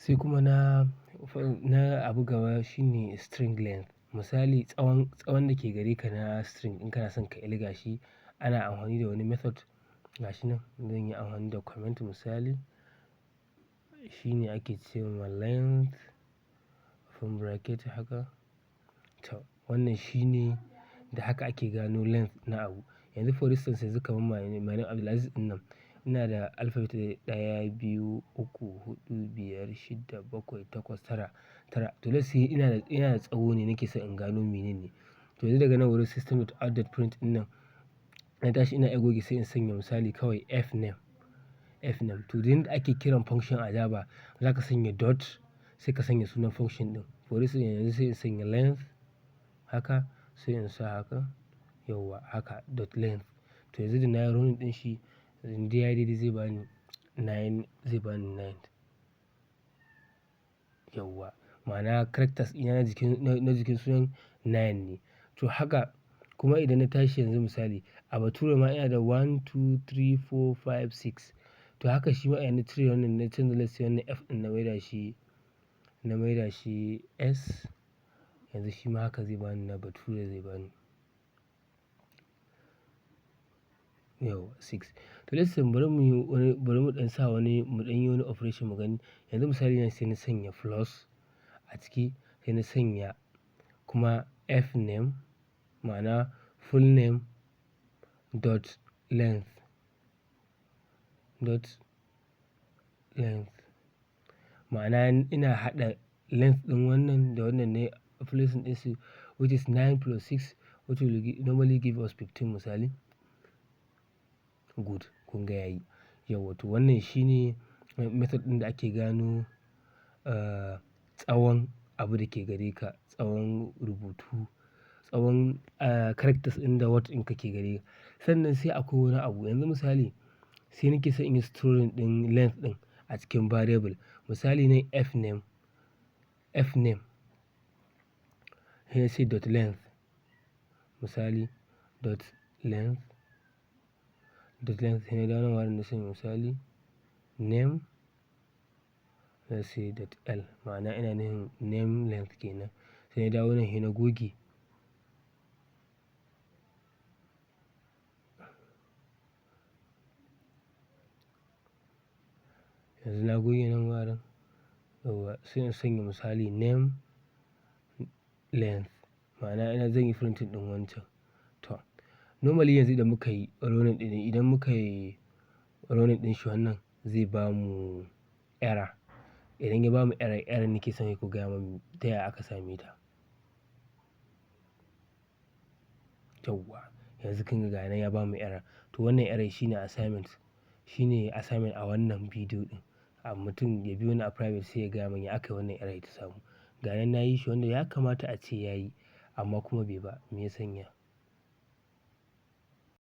Sai kuma na abu gaba shine string length. Misali tsawon da ke gare ka na string in kana son ka ƙirga shi, ana amfani da wani method. Gashi nan zan yi amfani da comment misali. Shine ake ce ma length from bracket haka. To wannan shine da haka ake gano length na abu. Yanzu for instance yanzu kamar my name Abdulaziz ɗinnan. Ina da alphabet ɗaya, biyu, uku, huɗu, biyar, shidda, bakwai, takwas, tara, tara. To let's say ina da tsawo ne nake so in gano menene. To yanzu daga nan wurin system dot out dot print ɗinnan, na tashi ina iya goge sai in sanya misali kawai f name, f name. To duk inda ake kiran function a Java, za ka sanya dot sai ka sanya sunan function ɗin. For instance yanzu sai in sanya length haka sai in sa haka yauwa haka dot length. To yanzu da na yi running ɗin shi, indai yayi daidai zai bani nine, zai bani nine. Yauwa. Ma'ana characters ɗina na jikin sunan nine ne. To haka kuma idan na tashi yanzu misali a bature ma ina da one, two, three, four, five, six. To haka shi ma idan na cire wannan na canza let's say wannan F ɗin na maida shi S. Yanzu shi ma haka zai bani na bature zai bani. Yauwa six. To let's say bari muyi wani, bari mu ɗan sa wani, mu ɗan yi wani operation mu gani. Yanzu misali nan sai na sanya plus a ciki sai na sanya kuma f name ma'ana full name dot length, dot length. Ma'ana ina haɗa length ɗin wannan da wannan ne plus ɗin su which is nine plus six which will normally give us 15 misali. Good kun ga yayi. Yauwa to wannan shine method ɗin da ake gano, tsawon abu da ke gare ka, tsawon rubutu, tsawon, characters ɗin da word ɗin ka ke gare ka. Sannan sai akwai wani abu. Yanzu misali sai nake so in yi storing ɗin length ɗin a cikin variable. Misali ne f name, f name sai nace dot length. Misali dot length, dot length sai na dawo nan wurin na sanya misali name let's say dot L ma'ana ina nufin name length ke nan. Sai na dawo nan sai na goge. Yanzu na goge nan wurin yauwa sai in sanya misali name length ma'ana ina zan yi printing ɗin wancan. To normally yanzu idan muka yi running ɗin, idan muka yi running ɗin shi wannan zai bamu error. Idan ya bamu error, error nake son ku gaya mun ta yaya aka same ta. Yauwa yanzu kun ga gayinan ya bamu error. To wannan error shine assignment, shine assignment a wannan bidiyo ɗin. Mutum ya biyo ni a private sai ya gaya mun ya aka yi wannan error ta samu. Gayinan na yi shi wanda ya kamata ace ya yi amma kuma bai ba. Me ya sanya?